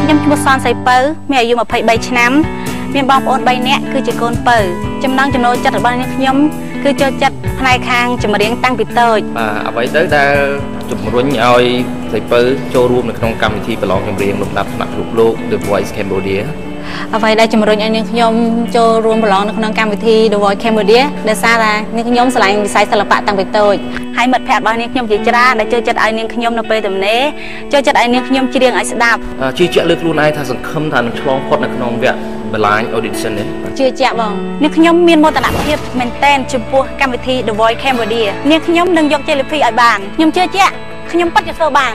ខ្ញុំឈ្មោះសនសៃពៅមានអាយុ23ឆ្នាំមានបងប្អូន3នាក់គឺជាកូនពៅចំណង់ចំណូលចិត្តរបស់នាងខ្ញុំគឺចូលចិត្តផ្នែកខាងចម្រៀងតាំងពីតូចបាទអ្វីទៅដែលជំរុញឲ្យសៃពៅចូលរួមនៅក្នុងកម្មវិធីប្រឡងចម្រៀងលំដាប់ថ្នាក់ពិភពលោក The Voice Cambodia អ្វីដែលជំរុញឲ្យនាងខ្ញុំចូលរួមប្រឡងនៅក្នុងកម្មវិធី The Voice Cambodia ដោយសារតែនាងខ្ញុំស្រឡាញ់វិស័យសិល្បៈតាំងពីតូចហើយមិត្តភក្តិរបស់នាងខ្ញុំជាច្រើនដែលចូលចិត្តឲ្យនាងខ្ញុំនៅពេលទំនេរចូលចិត្តឲ្យនាងខ្ញុំច្រៀងឲ្យស្ដាប់ជឿជាក់លើខ្លួនឯងថាសង្ឃឹមថានឹងឆ្លងផុតនៅក្នុងវគ្គ Blind Audition នេះជឿជាក់បងនាងខ្ញុំមានមោទនភាពមែនទែនចំពោះកម្មវិធី The Voice Cambodia នាងខ្ញុំនឹងយកជ័យលាភីឲ្យបានខ្ញុំជឿជាក់ខ្ញុំពិតជាធ្វើបាន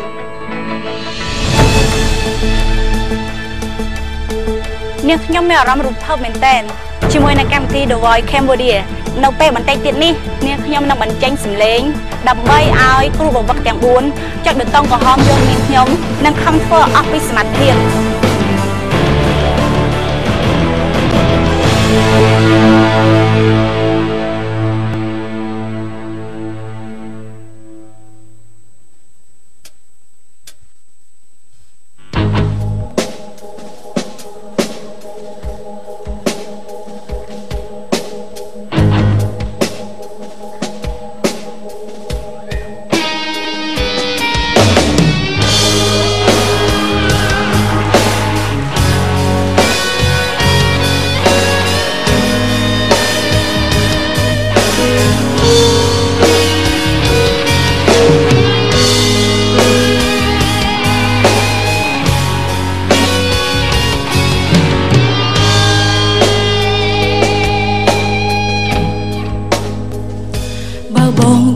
នាងខ្ញុំមានអារម្មណ៍រំភើបមែនទែនជាមួយនឹងកម្មវិធី The Voice Cambodia នៅពេលបន្តិចទៀតនេះនាងខ្ញុំនឹងបញ្ចេញសម្លេងដើម្បីឲ្យគ្រូបង្វឹកទាំង4ចុចប៊ូតុងក្រហមយកនាងខ្ញុំនិងខំធ្វើអស់ពីសមត្ថភាព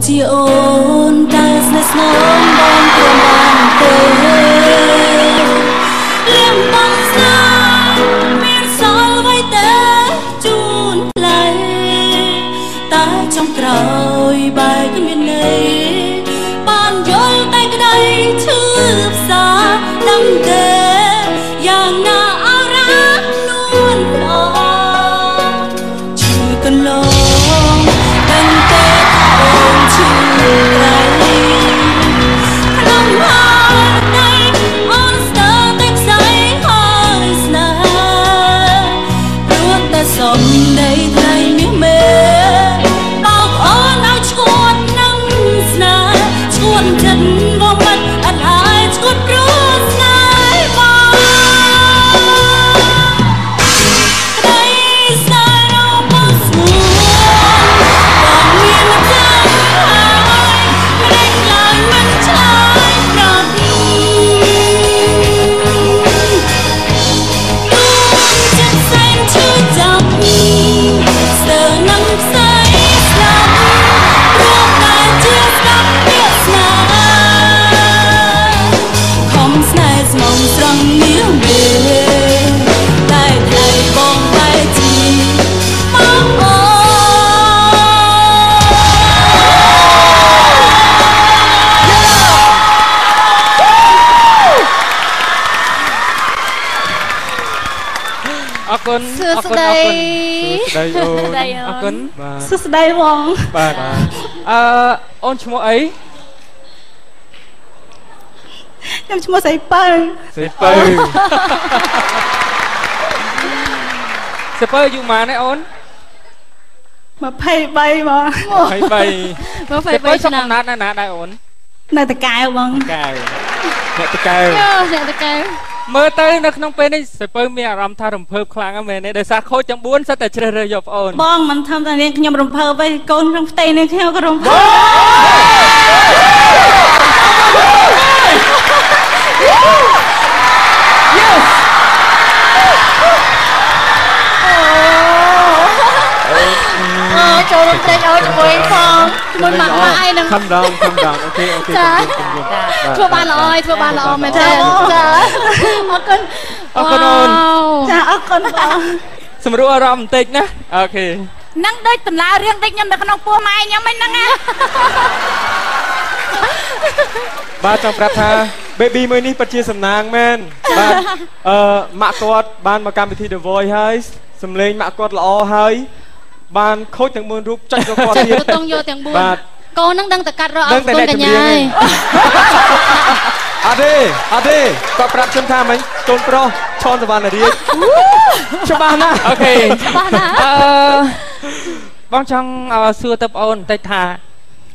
ជាអូនតែស្នេហ៍ស្នងបងព្រមបានទេលៀមបងស្នេហ៍មានសល់អ្វីទេជូនថ្លៃតែចុងក្រោយបែកមានន័យបានយល់តែក្តីឈឺផ្សាដឹងទេយ៉ាងណាអរ៉ានួនល្អឈឺកន្លងដឹងទេឈឺត្រៃក្នុងហាដៃអូនស្ទើរតែខ្សែហើយស្នេហ៍ព្រោះតែសំដីថ្លៃមាសមេបោកអូនឲ្យឈួតនឹងស្នេហ៍ឈួតចិត្តបងមិនអត់ហើយឈួតព្រោះស្នេហ៍បងក្តីស្នេហ៍របស់ស្ងួនបងមានតែ អរគុណ សួស្តី សួស្តីអូនអរគុណ សួស្តីបង បាទអឺអូនឈ្មោះអី ខ្ញុំឈ្មោះសៃពៅ សៃពៅសៃពៅអាយុប៉ុន្មានទេអូន 23បង 23 23ឆ្នាំណាណាដែរអូន នៅតកែវបង កែវអ្នកតកែវ អ្នកតកែវ មើលទៅនៅក្នុងពេលនេះសពៅមានអារម្មណ៍ថារំភើបខ្លាំងហ្នឹងមែនទេដោយសារខូចទាំង4សិតតែជ្រើសរើសយកប្អូន បងមិនធម្មតានាងខ្ញុំរំភើបទេកូនក្នុងផ្ទៃនាងខ្ញុំក៏រំភើប Yes អូចូលរួមត្រេកអរជាមួយផងជាមួយម៉ាក់ម៉ាក់អីហ្នឹង ខំដងខំដងអូខេអូខេ ចាធ្វើបានល្អហើយធ្វើបានល្អមែនទេចាអរគុណ អរគុណអូន ចាអរគុណបង សម្រួលអារម្មណ៍បន្តិចណាអូខេ នឹងដូចតម្លារឿងតិចខ្ញុំនៅក្នុងពោះម៉ែខ្ញុំហ្នឹងណា បាទចង់ប្រាប់ថា baby មួយនេះពិតជាសំណាងមែនបាទអឺម៉ាក់គាត់បានមកកម្មវិធី The Voice ហើយសំឡេងម៉ាក់គាត់ល្អហើយបានខូចទាំង4រូបចាច់រកគាត់ទៀត តងយកទាំង4បាទកូននឹងដឹងតែកាត់រកអត់កូនកញ្ញាហើយ អត់ទេអត់ទេគាត់ប្រាប់ខ្ញុំថាមិញកូនប្រុសឆនសវណ្ណរាជច្បាស់ណាស់ អូខេ ច្បាស់ណាស់ អឺបងចង់សួរទៅប្អូនបន្តិចថា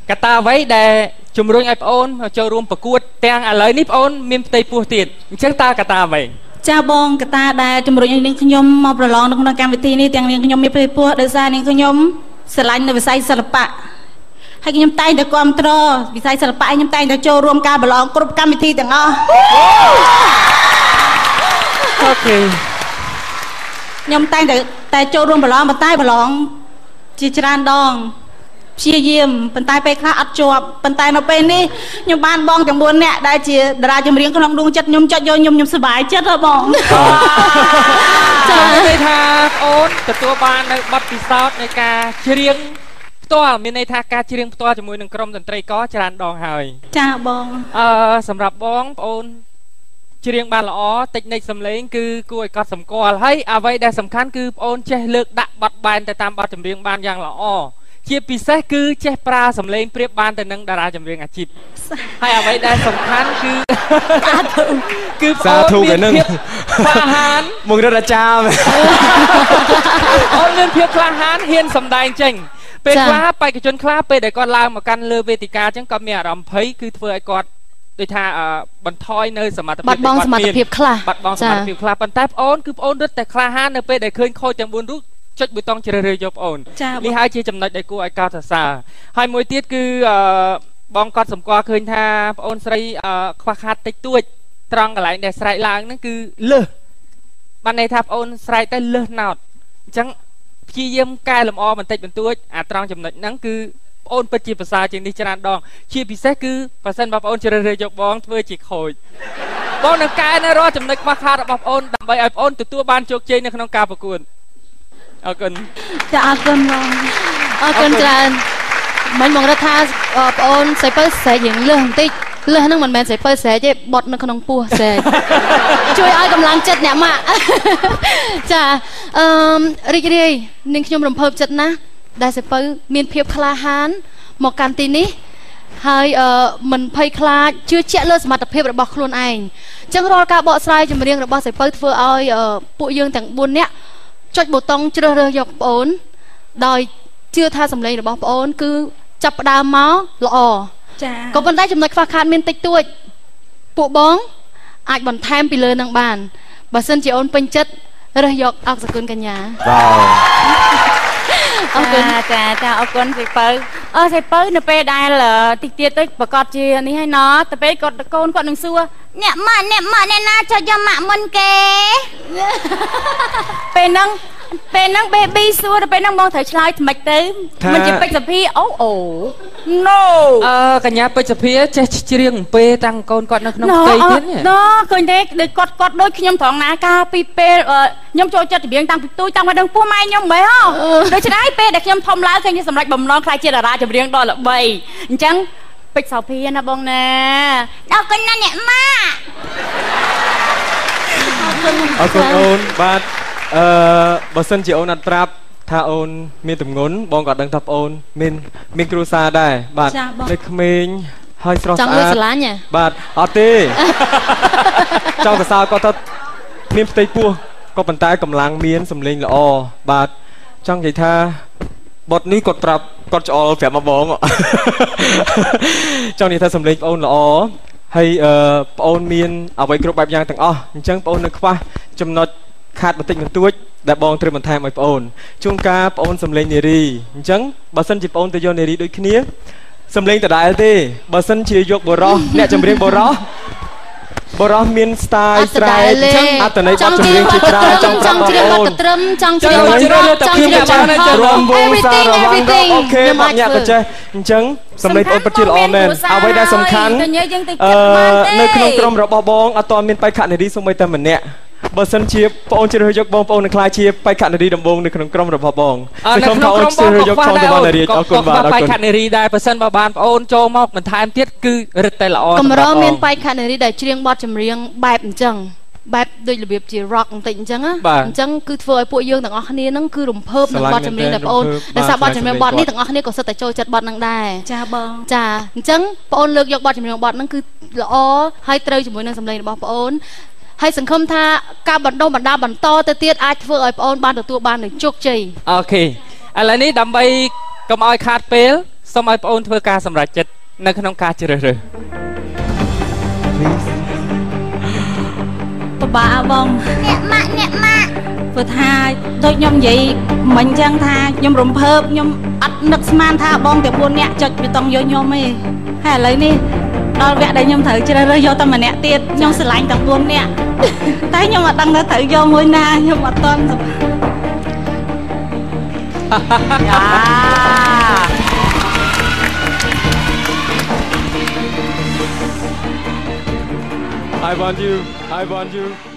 កត្តាអ្វីដែលជំរុញឲ្យប្អូនចូលរួមប្រកួតទាំងឥឡូវនេះប្អូនមានផ្ទៃពោះទៀតអញ្ចឹងតើកត្តាអ្វី ចាបងកត្តាដែលជំរុញឲ្យនាងខ្ញុំមកប្រឡងនៅក្នុងកម្មវិធីនេះទាំងនាងខ្ញុំមានផ្ទៃពោះដោយសារនាងខ្ញុំស្រឡាញ់នៅវិស័យសិល្បៈហើយខ្ញុំតែងតែគ្រប់គ្រងវិស័យសិល្បៈខ្ញុំតែងតែចូលរួមការប្រឡងគ្រប់កម្មវិធីទាំងអស់ អូខេខ្ញុំតែងតែចូលរួមប្រឡងប៉ុន្តែប្រឡងជាច្រើនដងព្យាយាមប៉ុន្តែពេលខ្លះអត់ជាប់ប៉ុន្តែនៅពេលនេះខ្ញុំបានបងទាំង4នាក់ដែលជាតារាចម្រៀងក្នុងដួងចិត្តខ្ញុំចុចយកខ្ញុំខ្ញុំសប្បាយចិត្តហ៎បង ចា៎ន័យថាប្អូនទទួលបាននៅបទពិសោធន៍នៃការច្រៀងផ្ទាល់មានន័យថាការច្រៀងផ្ទាល់ជាមួយនឹងក្រុមតន្ត្រីករច្រើនដងហើយចា៎បងសម្រាប់បងប្អូនច្រៀងបានល្អតិចនិចសំឡេងគឺគួរឲ្យកត់សម្គាល់ហើយអ្វីដែលសំខាន់គឺប្អូនចេះលើកដាក់បត់បែនទៅតាមបទចម្រៀងបានយ៉ាងល្អជាពិសេសគឺចេះប្រើសំឡេងប្រៀបបានទៅនឹងតារាចម្រៀងអាជីពហើយអ្វីដែលសំខាន់គឺគឺប្អូនមានភាពក្លាហានមករត់អាចារ្យអូនមានភាពក្លាហានហ៊ានសម្ដែងចេញពេលខ្លះបេក្ខជនខ្លះពេលដែលគាត់ឡើងមកកាន់លើវេទិកាអញ្ចឹងគាត់មានអារម្មណ៍ភ័យគឺធ្វើឲ្យគាត់ដូចថាបន្ថយនៅសមត្ថភាពបាត់បង់សមត្ថភាពខ្លះបាត់បង់សមត្ថភាពខ្លះប៉ុន្តែប្អូនគឺប្អូនរឹតតែក្លាហាននៅពេលដែលឃើញខូចទាំង4រូបចុចប៊ូតុងជ្រើសរើសយកប្អូននេះហើយជាចំណុចដែលគួរឲ្យកោតសរសើរហើយមួយទៀតគឺបងគាត់សម្គាល់ឃើញថាប្អូនស្រីខ្វះខាតតិចតួចត្រង់កន្លែងដែលស្រែកឡើងហ្នឹងគឺលើសបានន័យថាប្អូនស្រែកទៅលើសណោតអញ្ចឹងព្យាយាមកែលម្អបន្តិចបន្តួចអាត្រង់ចំណុចហ្នឹងគឺប្អូនពិតជាប្រសើរជាងនេះច្រើនដងជាពិសេសគឺបើសិនបើប្អូនជ្រើសរើសយកបងធ្វើជាខូចបងនឹងកែនៅរាល់ចំណុចខ្វះខាតរបស់ប្អូនដើម្បីឲ្យប្អូនទទួលបានជោគជ័យនៅក្នុងការប្រកួតអរគុណចាអរគុណបងអរគុណច្រើនមិញបងរត់ថាប្អូនស្រីពៅស្រែករៀងលើសបន្តិចលើសហ្នឹងមិនមែនស្រីពៅស្រែកទេបត់នៅក្នុងពោះស្រែកជួយឲ្យកម្លាំងចិត្តអ្នកម៉ាក់ចារីករាយនាងខ្ញុំរំភើបចិត្តណាស់ដែលស្រីពៅមានភាពក្លាហានមកកាន់ទីនេះហើយមិនភ័យខ្លាចជឿជាក់លើសមត្ថភាពរបស់ខ្លួនឯងអញ្ចឹងរាល់ការបកស្រាយចម្រៀងរបស់ស្រីពៅធ្វើឲ្យពួកយើងទាំង4នាក់ចុចប៊ូតុងជ្រើសរើសយកប្អូនដោយជឿថាសម្លេងរបស់ប្អូនគឺចាប់ផ្ដើមមកល្អចាក៏ប៉ុន្តែចំណុចខ្វះខាតមានតិចតួចពួកបងអាចបន្ថែមពីលើនឹងបានបើសិនជាអូនពេញចិត្តរើសយកអក្សគុណកញ្ញាបាទអរគុណចាចាអរគុណស្រីពៅស្រីពៅនៅពេលដែលតិចទៀតទៅប្រកាសជានេះហើយណទៅពេលគាត់កូនគាត់នឹងសួរអ្នកម៉ាក់អ្នកម៉ាក់អ្នកណាចុចយកម៉ាក់មុនគេពេលហ្នឹង baby សួរទៅពេលហ្នឹងបងត្រូវឆ្លើយថ្មិចទៅមិនជាពេជ្រសភាអូអូ no កញ្ញាពេជ្រសភាចេះច្រៀងពេលតាំងកូនគាត់នៅក្នុងផ្ទៃទៀតណឃើញទេដូចគាត់ដូចខ្ញុំត្រង់ណាកាលពីពេលខ្ញុំចូលចិត្តចម្រៀងតាំងពីទូចតាំងមកដឹងពោះម៉ែខ្ញុំមិនហ៎ដូច្នេះពេលដែលខ្ញុំធំឡើងឃើញខ្ញុំសម្រេចបំណងខ្លាចជាតារាចម្រៀងដ៏ល្បីអញ្ចឹងពេជ្រសភាណាបងណាអរគុណណាអ្នកម៉ាក់អរគុណអូនបាទបើសិនជាអូនអត់ប្រាប់ថាអូនមានទម្ងន់បងក៏ដឹងថាប្អូនមានគ្រួសារដែរបាទនៅក្មេងហើយស្រស់ស្អាតចង់លួចស្រឡាញ់បាទអត់ទេចង់សរសើរគាត់ថាមានផ្ទៃពោះក៏ប៉ុន្តែកម្លាំងមានសម្លេងល្អបាទចង់និយាយថាបទនេះគាត់ប្រាប់គាត់ច្អល់ប្រាប់មកបងចង់និយាយថាសម្លេងប្អូនល្អហើយប្អូនមានអ្វីគ្រប់បែបយ៉ាងទាំងអស់អញ្ចឹងប្អូននៅខ្វះចំណុចខាតបន្តិចបន្តួចដែលបងត្រូវបន្ថែមឲ្យប្អូនជួនកាលប្អូនសំលេងនារីអញ្ចឹងបើសិនជាប្អូនទៅយកនារីដូចគ្នាសំលេងដដែលទេបើសិនជាយកបុរសអ្នកចម្រៀងបុរសមានស្ទាយស្រែកអញ្ចឹងអត្ថន័យបទចម្រៀងជាច្រើនចង់ប្រាប់បងអូនត្រឹមចង់ច្រៀងបទចង់ច្រៀងបទ រំវងសារវ៉ាន់អូខេបទញាក់ក៏ចេះអញ្ចឹងសំលេងប្អូនពិតជាល្អមែនអ្វីដែលសំខាន់នៅក្នុងក្រុមរបស់បងអត់ទាន់មានបេក្ខនារីសូម្បីតែម្នាក់បើសិនជាបងអូនជ្រើសរើសយកបងប្អូននឹងក្លាយជាបេក្ខនារីដំបូងនៅក្នុងក្រុមរបស់បងសង្ឃឹមថាអូនជ្រើសរើសយកឆុងសវណ្ណរាជអរគុណបាទអរគុណបេក្ខនារីដែរបើសិនបើបានបងអូនចូលមកបន្ថែមទៀតគឺរឹតតែល្អកម្រមានបេក្ខនារីដែលច្រៀងបទចម្រៀងបែបអញ្ចឹង បែបដូចរបៀបជា rock បន្តិចអញ្ចឹងណាអញ្ចឹងគឺធ្វើឲ្យពួកយើងទាំងអស់គ្នាហ្នឹងគឺរំភើបនឹងបទចម្រៀងដែលបងអូនដោយសារបទចម្រៀងបទនេះទាំងអស់គ្នាក៏សិតតែចូលចិត្តបទហ្នឹងដែរចាបងចាអញ្ចឹងបងអូនលើកយកបទចម្រៀងបទហ្នឹងគឺល្អហើយត្រូវជាមួយនឹងសម្លេងរបស់បងអូនហើយសង្ឃឹមថាការបណ្ដុះបណ្ដាលបន្តទៅទៀតអាចធ្វើឲ្យបងអូនបានទទួលបាននូវជោគជ័យអូខេឥឡូវនេះដើម្បីកុំឲ្យខាតពេលសូមឲ្យបងអូនធ្វើការសម្រេចចិត្តនៅក្នុងការជ្រើសរើសពិបាកបងអ្នកម៉ាក់អ្នកម៉ាក់ព្រោះថាដូចខ្ញុំនិយាយមិញចឹងថាខ្ញុំរំភើបខ្ញុំអត់នឹកស្មានថាបងទាំង4នាក់ចុចប៊ូតុងយកខ្ញុំទេហើយឥឡូវនេះដល់វគ្គដែលខ្ញុំត្រូវជ្រើសរើសយកតែម្នាក់ទៀតខ្ញុំស្រឡាញ់ទាំង4នាក់តែខ្ញុំអត់ដឹងថាត្រូវយកមួយណាខ្ញុំអត់ទាន់យ៉ា I want you I want you